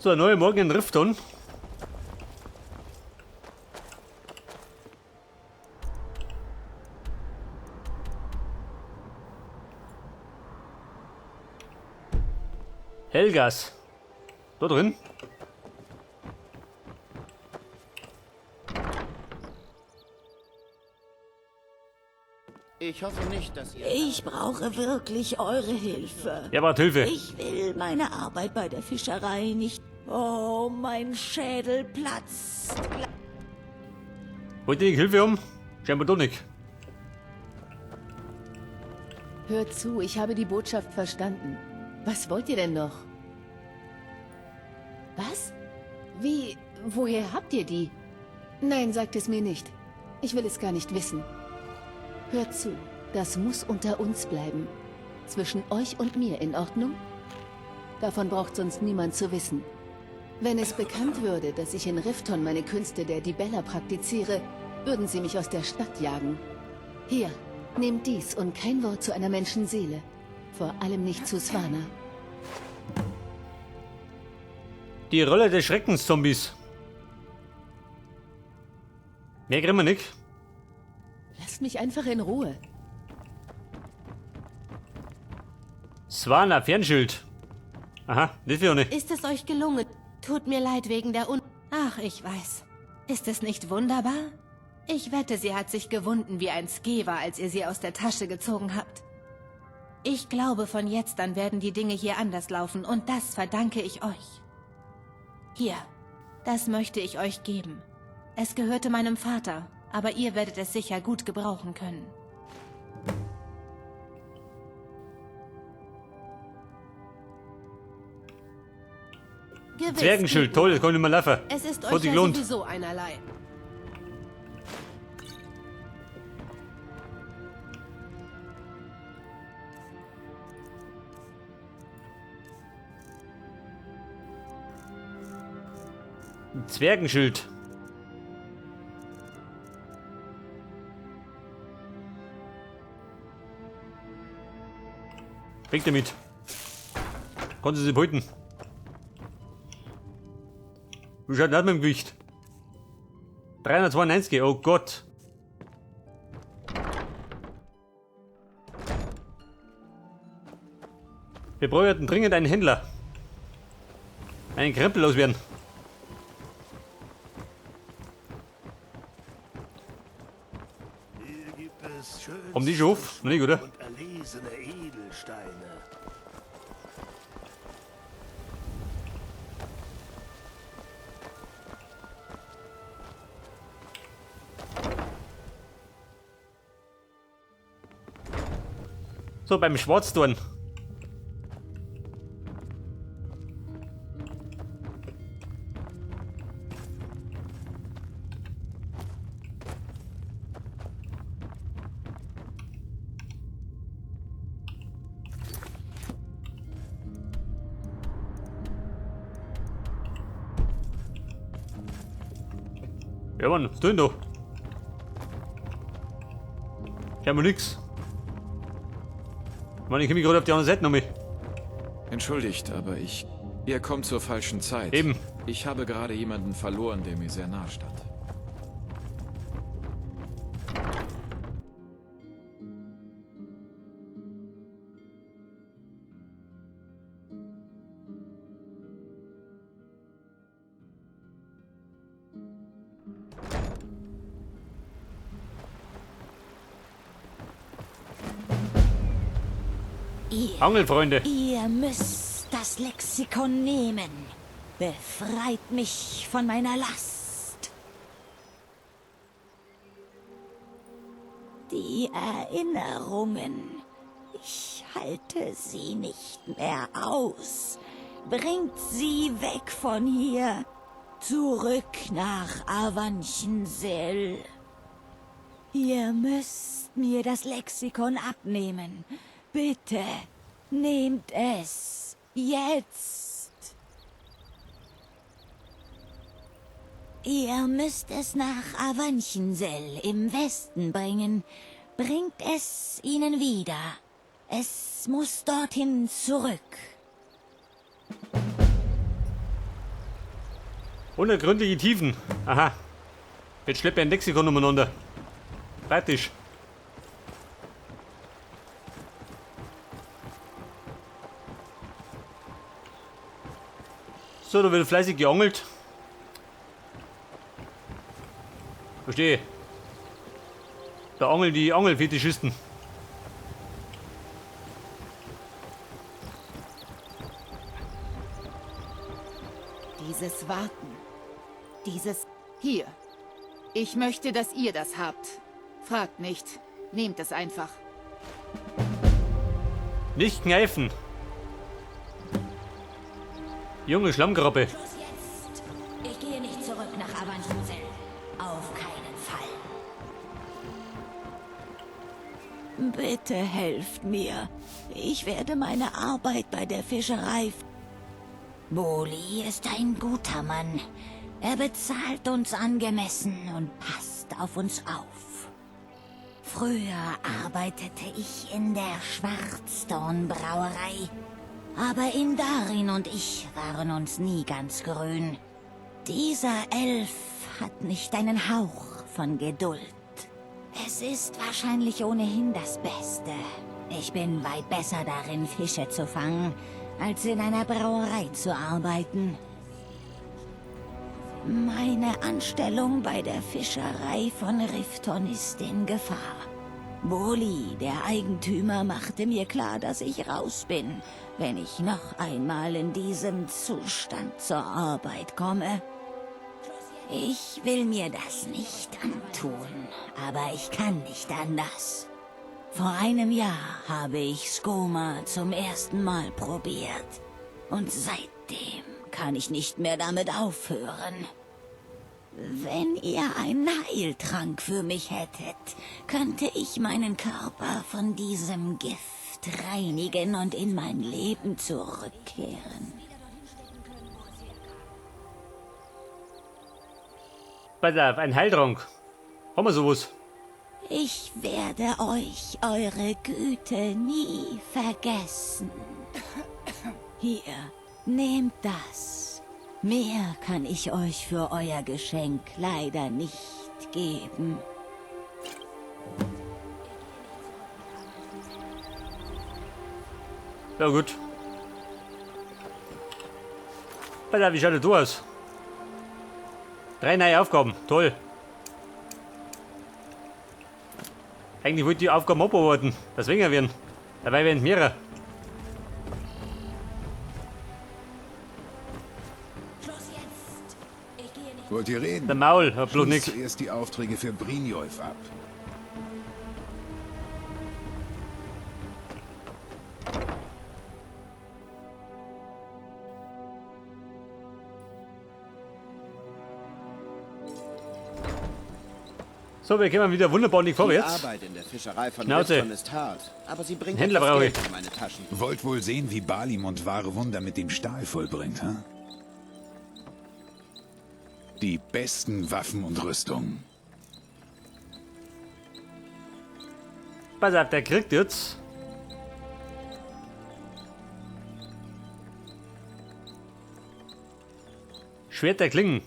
So, ein neuer Morgen in Rifton. Helgas. Da drin. Ich hoffe nicht, dass ihr... Ich brauche wirklich eure Hilfe. Ja, braucht Hilfe. Ich will meine Arbeit bei der Fischerei nicht... Oh, mein Schädel platzt. Wollt ihr nicht Hilfe haben? Scheinbar doch nicht. Hört zu, ich habe die Botschaft verstanden. Was wollt ihr denn noch? Was? Wie? Woher habt ihr die? Nein, sagt es mir nicht. Ich will es gar nicht wissen. Hört zu, das muss unter uns bleiben. Zwischen euch und mir, in Ordnung? Davon braucht sonst niemand zu wissen. Wenn es bekannt würde, dass ich in Rifton meine Künste der Dibella praktiziere, würden sie mich aus der Stadt jagen. Hier, nehmt dies und kein Wort zu einer Menschenseele. Vor allem nicht zu Swana. Die Rolle des Schreckenszombies. Mehr kriegen wir nicht. Lasst mich einfach in Ruhe. Swana, Fernschild. Aha, das will ich nicht. Ist es euch gelungen? Tut mir leid wegen der Un... Ach, ich weiß. Ist es nicht wunderbar? Ich wette, sie hat sich gewunden wie ein Skewer, als ihr sie aus der Tasche gezogen habt. Ich glaube, von jetzt an werden die Dinge hier anders laufen und das verdanke ich euch. Hier, das möchte ich euch geben. Es gehörte meinem Vater, aber ihr werdet es sicher gut gebrauchen können. Gewiss, Zwergenschild, toll, das kann ich nicht mehr laufen. Es ist Hat euch sich ja gelohnt. sowieso einerlei. Ein Zwergenschild. Weg damit. Konnte sie beuten. Wie schaut denn das mit dem Gewicht? 392, oh Gott. Wir bräuchten dringend einen Händler. Einen Krempel loswerden. Hier gibt es schönste Haben die schon auf? Noch nicht, oder? und erlesene Edelsteine. So, beim Schwarzdorn. Ja, Mann, was tun da? Scheinbar nix. Mann, ich komme gerade auf die andere Seite nochmal. Entschuldigt, aber ich... Ihr kommt zur falschen Zeit. Eben. Ich habe gerade jemanden verloren, der mir sehr nahe stand. Ihr, Angelfreunde. ihr müsst das Lexikon nehmen. Befreit mich von meiner Last. Die Erinnerungen. Ich halte sie nicht mehr aus. Bringt sie weg von hier. Zurück nach Avanchensel. Ihr müsst mir das Lexikon abnehmen. Bitte, nehmt es. Jetzt. Ihr müsst es nach Avanchensel im Westen bringen. Bringt es ihnen wieder. Es muss dorthin zurück. Unergründliche Tiefen. Aha. Jetzt schleppe ich ein Lexikon umeinander. Praktisch. So, da wird fleißig geangelt. Verstehe. Da angeln die Angelfetischisten. Dieses Warten. Dieses... Hier. Ich möchte, dass ihr das habt. Fragt nicht. Nehmt es einfach. Nicht kneifen. Junge Schlammkrabbe. Schluss jetzt. Ich gehe nicht zurück nach Avanchnzel. Auf keinen Fall. Bitte helft mir. Ich werde meine Arbeit bei der Fischerei... Boli ist ein guter Mann. Er bezahlt uns angemessen und passt auf uns auf. Früher arbeitete ich in der Schwarzdorn-Brauerei. Aber Indarin und ich waren uns nie ganz grün. Dieser Elf hat nicht einen Hauch von Geduld. Es ist wahrscheinlich ohnehin das Beste. Ich bin weit besser darin, Fische zu fangen, als in einer Brauerei zu arbeiten. Meine Anstellung bei der Fischerei von Rifton ist in Gefahr. Boli, der Eigentümer, machte mir klar, dass ich raus bin, wenn ich noch einmal in diesem Zustand zur Arbeit komme. Ich will mir das nicht antun, aber ich kann nicht anders. Vor einem Jahr habe ich Skoma zum ersten Mal probiert. Und seitdem kann ich nicht mehr damit aufhören. Wenn ihr einen Heiltrank für mich hättet, könnte ich meinen Körper von diesem Gift reinigen und in mein Leben zurückkehren. Pass auf, ein Heiltrank. Haben wir sowas? Ich werde euch eure Güte nie vergessen. Hier, nehmt das. Mehr kann ich euch für euer Geschenk leider nicht geben. Ja gut. Pass auf, wie schaut das aus? 3 neue Aufgaben, toll. Eigentlich wollte ich die Aufgaben abarbeiten, dass weniger werden. Dabei werden mehrere. Wollt ihr reden? Der Maul, hab bloß Schließt nix. zuerst die Aufträge für Brynjolf ab. So, wir kommen wieder wunderbar nicht Die vorwärts. Arbeit in der Fischerei von Schnauze. Rifton ist hart, aber sie bringt Händler etwas brauche ich. Geld in meine Taschen. Wollt wohl sehen, wie Balimund wahre Wunder mit dem Stahl vollbringt, hm? Die besten Waffen und Rüstungen. Pass auf, der kriegt jetzt. Schwert der Klingen.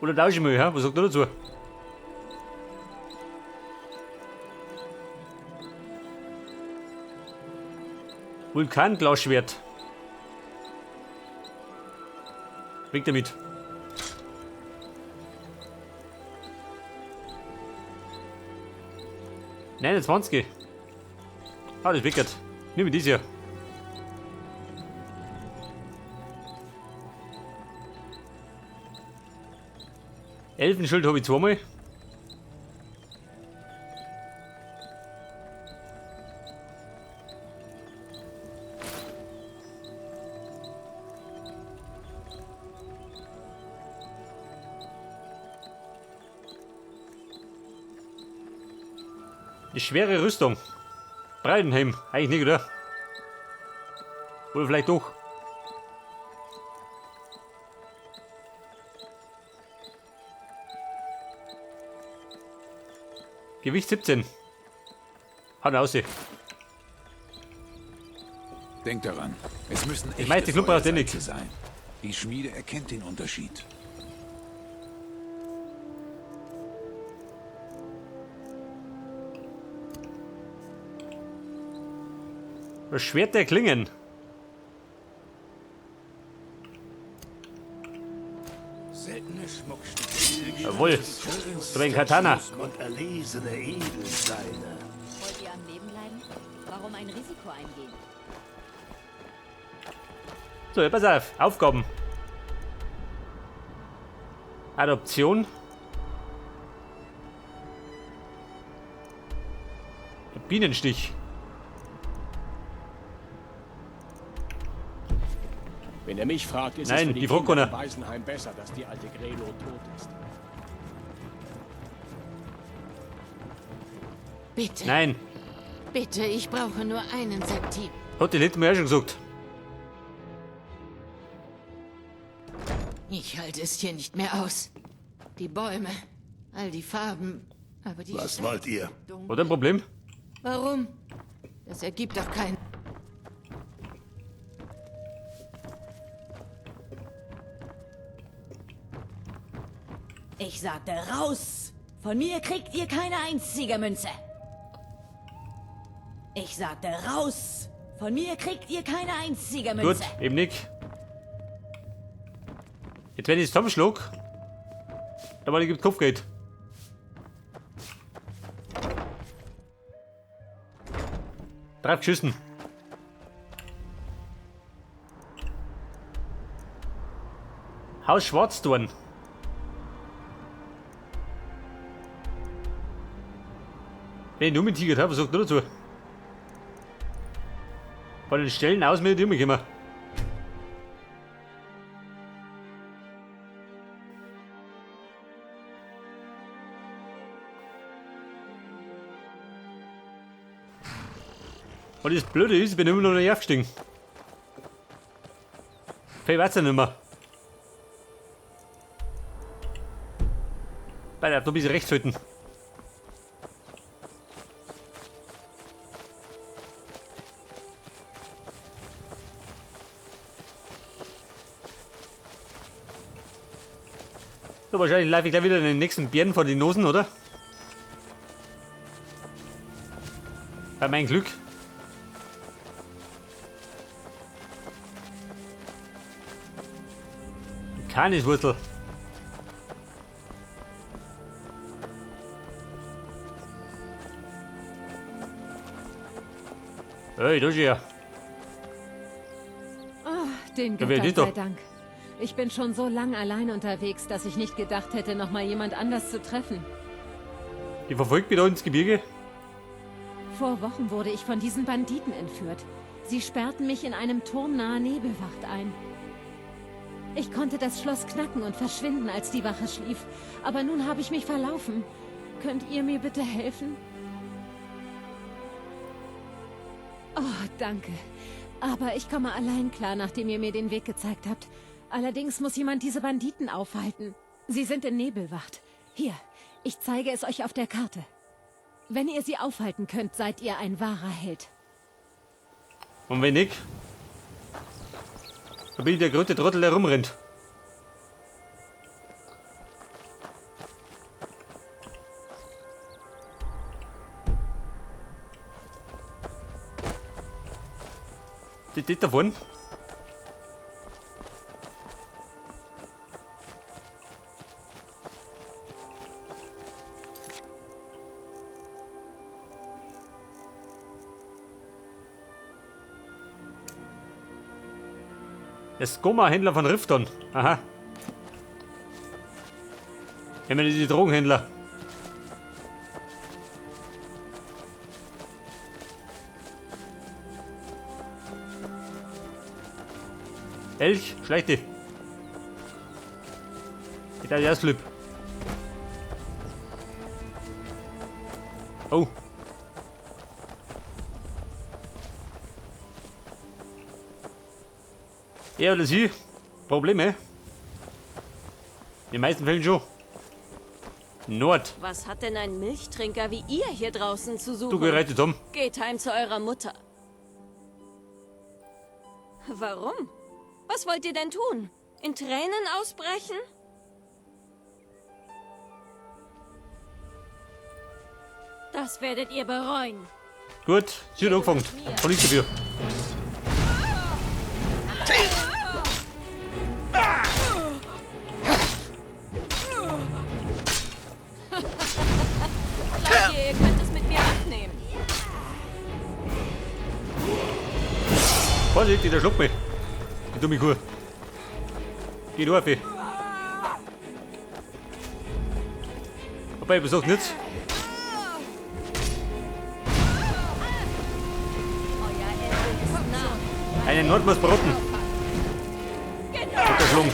Oder tausche ich mich, hä? Was sagt er dazu? Vulkanglasschwert. Weg damit. 29. Ah, das wickert. Nimm dies hier. Elfenschild habe ich zweimal. Die schwere Rüstung. Breitenheim. Eigentlich nicht, oder? Oder vielleicht doch. Gewicht 17. Haut raus. Denkt daran, es müssen Ich meine, echte die Kluppe hat eh Feuersalze nix. sein. Die Schmiede erkennt den Unterschied. Das Schwert der Klingen. Seltene Schmuckstücke. Jawohl. So ein Katana. Und erlesene Edelsteine. Wollt ihr am Leben bleiben? Warum ein Risiko eingehen? So, pass auf. Aufgaben. Adoption. Bienenstich. Wenn er mich fragt, ist Nein, es für die, die Frau Kinder Connor. im Waisenheim besser, dass die alte Grelo tot ist. Bitte. Nein. Bitte, ich brauche nur einen Septim. Hat die letzte Mal auch schon gesagt. Ich halte es hier nicht mehr aus. Die Bäume, all die Farben, aber die Was Stadt wollt ihr? dunkel. Hat ein Problem? Warum? Das ergibt doch keinen. Ich sagte raus! Von mir kriegt ihr keine einzige Münze. Ich sagte raus! Von mir kriegt ihr keine einzige Gut, Münze. eben nicht. Jetzt, wenn ich es zusammenschlag, dann gibt Kopfgeld. Drauf geschissen. Haus Schwarzdorn. Wenn ich nur mit Tiger habe, was sagt er dazu? Von den Stellen aus mit ich immer. Und das Blöde ist, ich bin immer noch nicht aufgestiegen. Vielleicht weiß ich nicht mehr. Beide, noch ein bisschen rechts halten. So, wahrscheinlich laufe ich gleich wieder den nächsten Bären vor die Nosen, oder? Bei mein Glück. Kaniswurzel. Hey, da ist er. Oh, den Ja, wer Göttern ist da? sei Dank. Ich bin schon so lang allein unterwegs, dass ich nicht gedacht hätte, noch mal jemand anders zu treffen. Die verfolgt mich da ins Gebirge. Vor Wochen wurde ich von diesen Banditen entführt. Sie sperrten mich in einem Turm nahe Nebelwacht ein. Ich konnte das Schloss knacken und verschwinden, als die Wache schlief. Aber nun habe ich mich verlaufen. Könnt ihr mir bitte helfen? Oh, danke. Aber ich komme allein klar, nachdem ihr mir den Weg gezeigt habt. Allerdings muss jemand diese Banditen aufhalten. Sie sind in Nebelwacht. Hier, ich zeige es euch auf der Karte. Wenn ihr sie aufhalten könnt, seid ihr ein wahrer Held. Und wenn nicht, dann bin ich der größte Trottel, der rumrennt. Das davon. Der Skoma-Händler von Rifton. Aha. Immer die Drogenhändler. Elch, schlechte. Ich dachte, der Flip. Oh. Er oder sie? Probleme? In den meisten Fällen schon. Nord. Was hat denn ein Milchtrinker wie ihr hier draußen zu suchen? Du geh rein zusammen. Geht heim zu eurer Mutter. Warum? Was wollt ihr denn tun? In Tränen ausbrechen? Das werdet ihr bereuen. Gut, sie hat angefangen. Kann nichts dafür. Glaubt ihr, ihr könnt es mit mir aufnehmen? Vorsicht, der schluckt mich. Die dumme Kuh. Geh du auf. Wobei, besorgt nichts. Einen Nord muss braten. Hat der Schlung.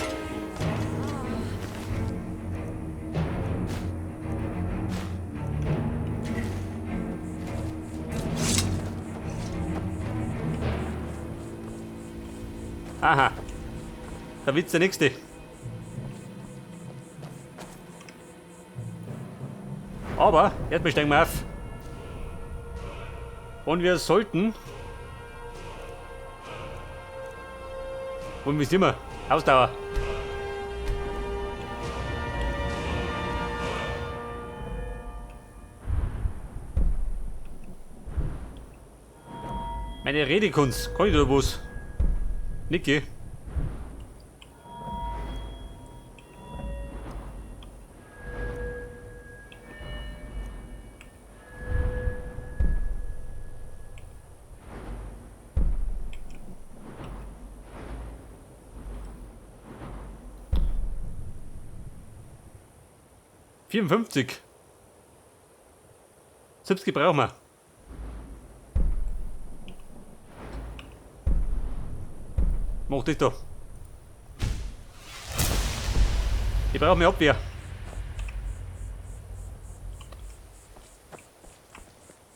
Aha. Da wird's der nächste. Aber erstmal steigen wir auf. Und wir sollten. Und wie sind wir? Ausdauer. Meine Redekunst. Kann ich da was? Niki. ...54. 70 brauchen wir. Mach das da. Ich brauche mehr Abwehr.